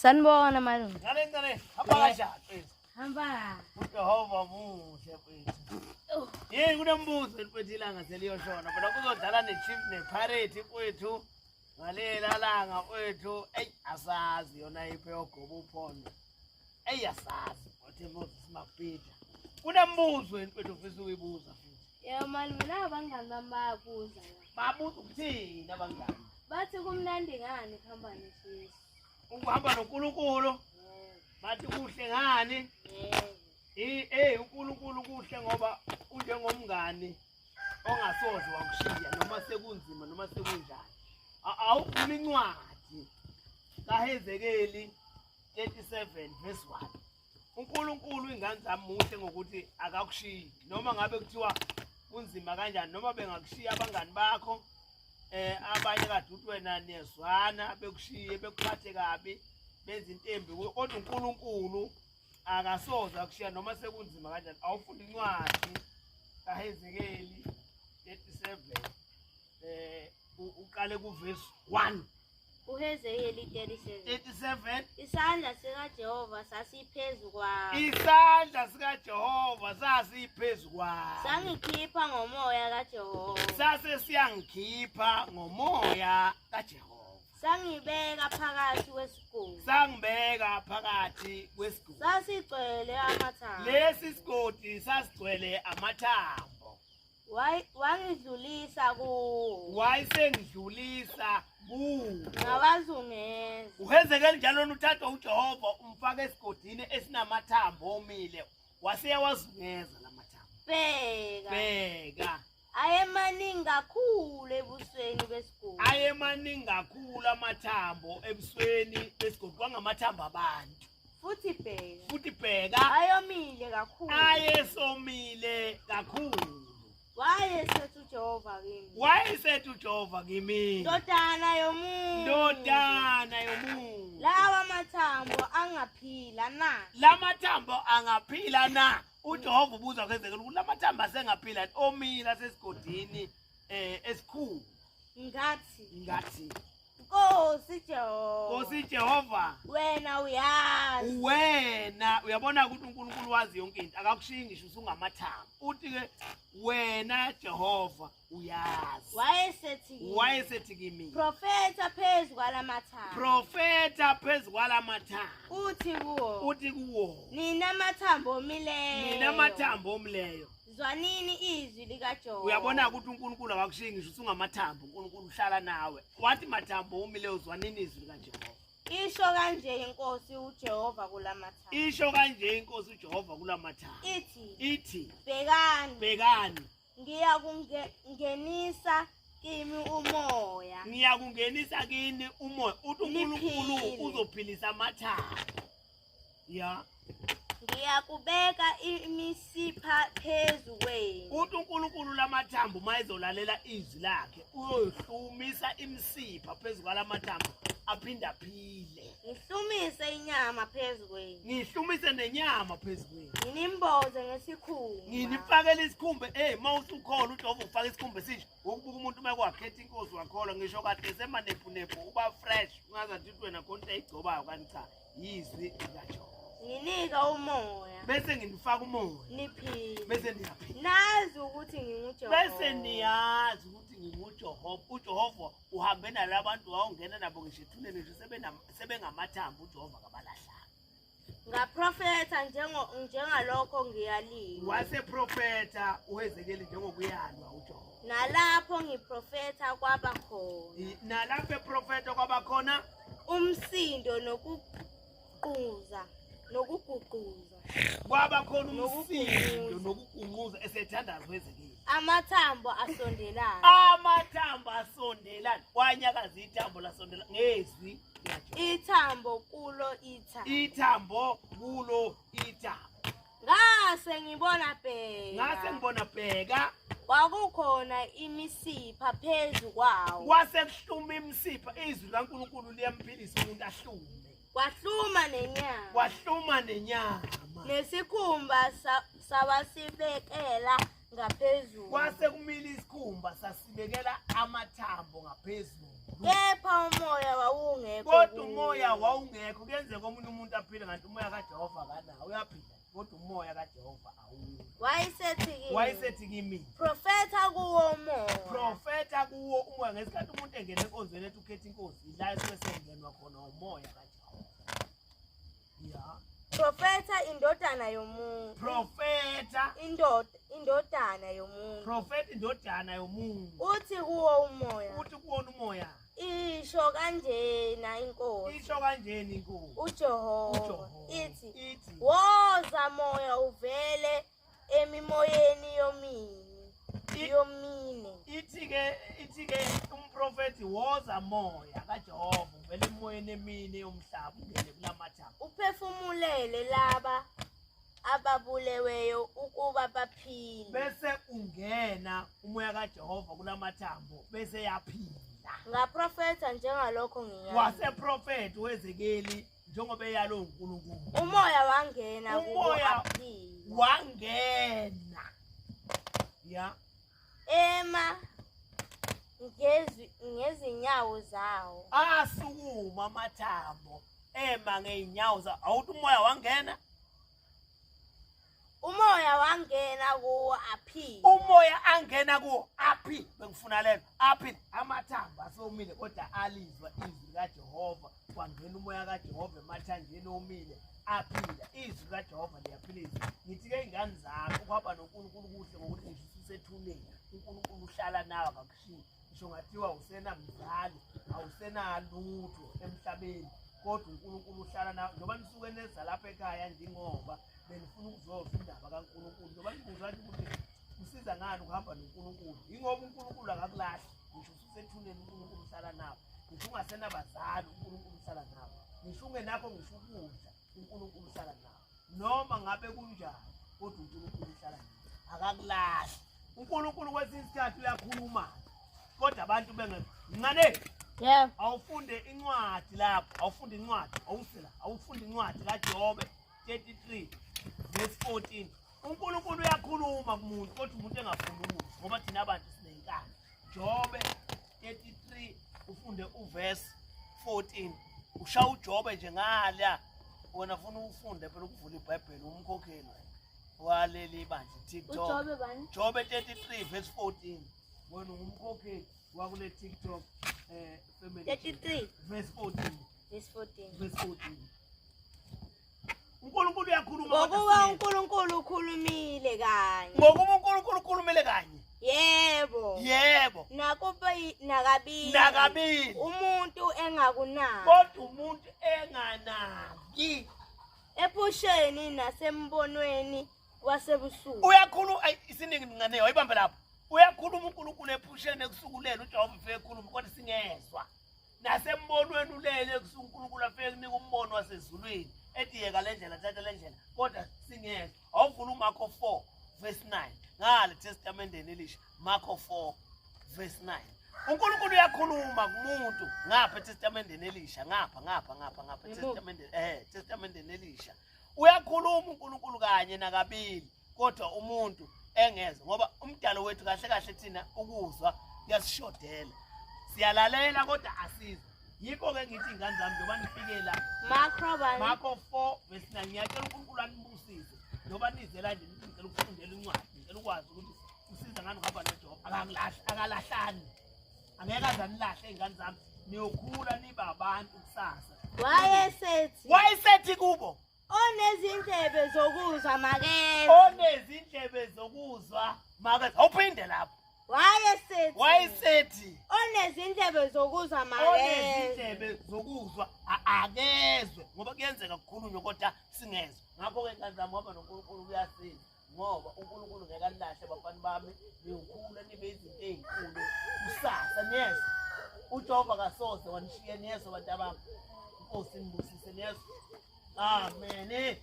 Sanibona malume. Ngale ngale hamba kanjani mfethu? Hamba. UJehova muhle mfethu. Oh. Yey kunembuzo mfethu ilanga seliyoshona. Phela kuzodlala neChiefs nePirates mfethu. Ngalela langa mfethu. Ey asazi yona iphe yogoba uphondo. Ey asazi. Wathi Moses Mabhida. Kunembuzo mfethu ufisa ukuyibuza futhi. Yebo malume naba abangani bami bayabuza la. Babuza ukuthini abangani? Bathi kumnandi ngani kuhamba noJesu? Ukuhamba noNkulunkulu bathi kuhle ngani? Yebo. Eh uNkulunkulu kuhle ngoba unjengomngani ongasoze wakushiya noma sekunzima noma sekunjani. Awuvula incwadi kaHezekeli 37 verse 1. uNkulunkulu ingane zami muhle ngokuthi akakushiyi noma ngabe kuthiwa kunzima kanjani noma bengakushiya abangani bakho eh abanye kade uthi wena niyezwana bekushiye bekuphathe kabi benza into embi kodwa uNkulunkulu akasoze akushiya noma sekunzima kanjani awufunda incwadi kaHezekeli 37 eh uqale kuverse 1 UHezekeli 37. 37 Isandla sikaJehova sasiphezu kwami. Isandla sikaJehova sasiphezu kwami. Sangikhipha ngomoya kaJehova. Sase siyangikhipha ngomoya kaJehova. Sangibeka phakathi kwesigodi. Sangibeka phakathi kwesigodi. Sasigcwele amathambo. Lesi sigodi sasigcwele amathambo. Wangidlulisa kuwo. Wayesengidlulisa kuwo. Ngawazungeza. Uhezekeli njalo uthathwa uJehova umfaka esigodini esinamathambo omile waseyawazungeza lamathambo. Bheka. Bheka. Ayemaningi kakhulu ebusweni besigodi. Ayemaningi kakhulu amathambo ebusweni besigodi kwangamathambo abantu. Futhi bheka. Futhi bheka. Ayomile kakhulu. Ayesomile kakhulu. Wayesethi uJehova kimi. Wayesethi uJehova kimi. Ndodana yomuntu. Ndodana yomuntu. Lawa mathambo angaphila na? Lamathambo angaphila na? uJehova ubuza kwenzekela ukuthi lamathambo asengaphila omile asesigodini eh esikhulu. Ngathi. Ngathi. Nkosi Jehova. Nkosi Jehova. Wena uyazi. Wena uyabona ukuthi uNkulunkulu wazi yonke into akakushiyi ngisho usungamathambo. Uthi ke wena Jehova uyazi. Wayesethi kimi. Wayesethi kimi. Profetha phezu kwalamathambo. Profetha phezu kwalamathambo. Uthi kuwo. Uthi kuwo. Nina mathambo omileyo. Nina mathambo omileyo. Zwanini izwi likaJehova. Uyabona ukuthi uNkulunkulu akakushiyi ngisho usungamathambo, uNkulunkulu uhlala nawe. Wathi mathambo umile uzwanini izwi likaJehova. Isho kanje inkosi uJehova kulamathambo. Isho kanje inkosi uJehova kulamathambo. Ithi. Ithi. Bhekani. Bhekani. Ngiyakungenisa kimi umoya. Ngiyakungenisa kini umoya. Uthi uNkulunkulu Niphile. uzophilisa amathambo. Ya. Ngiyakubeka imisipha phezu kwenu. Uthi uNkulunkulu lamathambo uma ezolalela izwi lakhe uyohlumisa imisipha phezu kwalamathambo aphinde aphile. Ngihlumise inyama phezu kwenu. Ngihlumise nenyama phezu kwenu. Nginimboze ngesikhumba. Nginifakele isikhumba eh uma usukholwa uJehova ufaka isikhumba esisha ukubuka umuntu uma kwakhetha inkosi wakholwa ngisho kade semanephu-nephu uba fresh ungazathi ukuthi wena khona into ayigcobayo kanti cha yizwi likaJehova. Nginika umoya. Bese nginifaka umoya. Niphile. Bese niyaphila. Nazi ukuthi nginguJehova. Bese niyazi ukuthi nginguJehova. UJehova uhambe nalabantu wawungena nabo ngisho ethuneni ngisho sebengamathambo uJehova kabalahlanga. Ngaprofetha njengo njengalokho ngiyaliwe. Waseprofetha uHezekeli njengokuyalwa uJehova. Nalapho ngiprofetha kwaba khona. Nalapho eprofetha kwaba khona umsindo nokuquza nokuguquza. Kwaba khona umsindo nokugunquza esethandaza uHezekeli. Amathambo asondelana. Amathambo asondelana. Wanyakaza ithambo lasondela ngezwi Ithambo kulo ithambo. Ithambo kulo ithambo. Ngase ngibona bheka. Ngase ngibona bheka. Kwakukhona imisipha phezu kwawo. Kwase kuhluma imisipha izwi likaNkulunkulu liyamphilisa umuntu ahlume. Kwahluma nenyama. Kwahluma nenyama. Nesikhumba sawasibekela ngaphezulu. Kwase kumila isikhumba sasibekela amathambo ngaphezulu. Kepha umoya wawungekho. Kodwa umoya wawungekho. Kuyenzeka omunye umuntu aphile kanti umoya kaJehova akanawo, uyaphila kodwa umoya kaJehova awukho. Wayesethi kimi. Wayesethi kimi. Profetha kuwo umoya. Profetha kuwo umoya. Ngesikhathi umuntu engena enkonzweni ethi ukhetha inkosi, ila esuke sengenwa khona umoya kaJehova. Ya. Profetha indodana yomuntu. Profetha indodana yomuntu. Profetha indodana yomuntu. Uthi kuwo umoya. Uthi kuwona umoya. Isho kanjena inkosi. Isho kanjena inkosi. uJehova ithi, woza moya uvele emimoyeni yomine. Yomine. Ithi ke umprofethi, woza moya kaJehova uvele emoyeni emine yomhlaba ungene kulamathambo. Uphefumulele laba ababuleweyo ukuba baphile. Bese ungena umoya kaJehova kulamathambo bese yaphila. Ngaprofetha njengalokho ngiyalo. Waseprofethi uHezekeli njengoba eyalo uNkulunkulu. Umoya wangena kubo Umoya aphila. wangena. Ya. Ema ngezinyawo zawo. Asukuma amathambo ema ngeenyawo zawo. Awuthi umoya wangena? Umoya wangena kuwo aphila. Umoya angena kuwo aphi, bengifuna lelo aphi. Amathambo asomile kodwa alizwa izwi likaJehova, kwangena umoya kaJehova emathanjeni omile aphila. Izwi likaJehova liyaphilisa. Ngithi-ke iy'ngane zami, ukuhamba noNkulunkulu kuhle ngokuthi ngisho usethuneni uNkulunkulu uhlala nawe, akakushiyi. Ngisho ngathiwa awusenamzali, awusenalutho emhlabeni, kodwa uNkulunkulu uhlala nawe. Njengoba nisuke neza lapha ekhaya njengoba benifuna ukuzozwa indaba kaNkulunkulu, njengoba nibuza nje ukuthi kusiza ngani ukuhamba noNkulunkulu, yingoba uNkulunkulu akakulahli. Ngisho ususethuneni uNkulunkulu uhlala nawe, ngisho ungasenabazali uNkulunkulu uhlala nawe, ngisho ungenakho ngisho ukudla uNkulunkulu uhlala nawe, noma ngabe kunjani kodwa uNkulunkulu uhlala nawe, akakulahli. uNkulunkulu kwesinye isikhathi uyakhuluma kodwa abantu bengekho. Ncane. Yebo. Awufunde incwadi lapho, awufunde incwadi, awusela, awufunde incwadi kaJobe 33 verse 14. uNkulunkulu uyakhuluma kumuntu kodwa umuntu engafuni ukuzwa, ngoba thina abantu sinenkani. Jobe 33 ufunde uverse 14. Ushaya uJobe nje ngala wena funa ufunde phela ukuvula iBhayibheli, umkhokheli waleli bandla TikTok. UJobe bani? Jobe 33 verse 14. Wena ungumkhokheli wakule TikTok family. 33 verse 14. Verse 14. Verse 14. uNkulunkulu uyakhuluma kodwa Ngokuba singezwa. uNkulunkulu ukhulumile kanye. Ngokuba uNkulunkulu ukhulumile kanye. Yebo. Yebo. Nakuba nakabili. Nakabili. Umuntu engakunaki. Kodwa umuntu enganaki. Ephusheni nasembonweni wasebusuku. Uyakhuluma isiningi ngane wayibambe lapho. Uyakhuluma uNkulunkulu ephusheni ekusukulele, uJehova ufike ekhuluma kodwa singezwa. Nasembonweni ulele ekusuku uNkulunkulu afike kunika umbono wasezulwini ethi yeka le ndlela, thatha le ndlela, kodwa singezwa. Awuvula uMarko 4 verse 9 ngale testamenteni elisha, Marko 4 verse 9. uNkulunkulu uyakhuluma kumuntu ngapha etestamenteni elisha, ngapha ngapha ngapha ngapha testamenteni, testamenteni elisha uyakhuluma uNkulunkulu kanye nakabili kodwa umuntu engezwa, ngoba umdalo wethu kahle kahle thina ukuzwa kuyasishodela, siyalalela kodwa asizwa. Yikho-ke ngithi iy'ngane zami, njengoba nifike la. Marko bani? Marko 4 verse 9. Ngiyacela uNkulunkulu anibusise njengoba nize la nje, nithi ngicela ukufundela incwadi, ngicela ukwazi ukuthi usiza ngani ukuhamba noJehova. Akangilahle, akalahlani, angeke aze anilahle iy'ngane zami. Niyokhula nibe abantu kusasa. Wayesethi. Wayesethi kubo. Onezindlebe zokuzwa makeze. Onezindlebe zokuzwa makeze. Awuphinde lapho. Wayesethi. Wayesethi. Onezindlebe zokuzwa makeze. Onezindlebe zokuzwa akezwe, ngoba kuyenzeka kukhulunywe kodwa singezwe. Ngakho-ke ngane zami, ngoba noNkulunkulu kuyasiza, ngoba uNkulunkulu ngeke anilahle bafana bami. Niyokhula nibe izinto ey'nkulu kusasa, niyezwa? uJehova kasoze wanishiya, niyezwa bantu abami? Inkosi nibusise, niyezwa? Amen.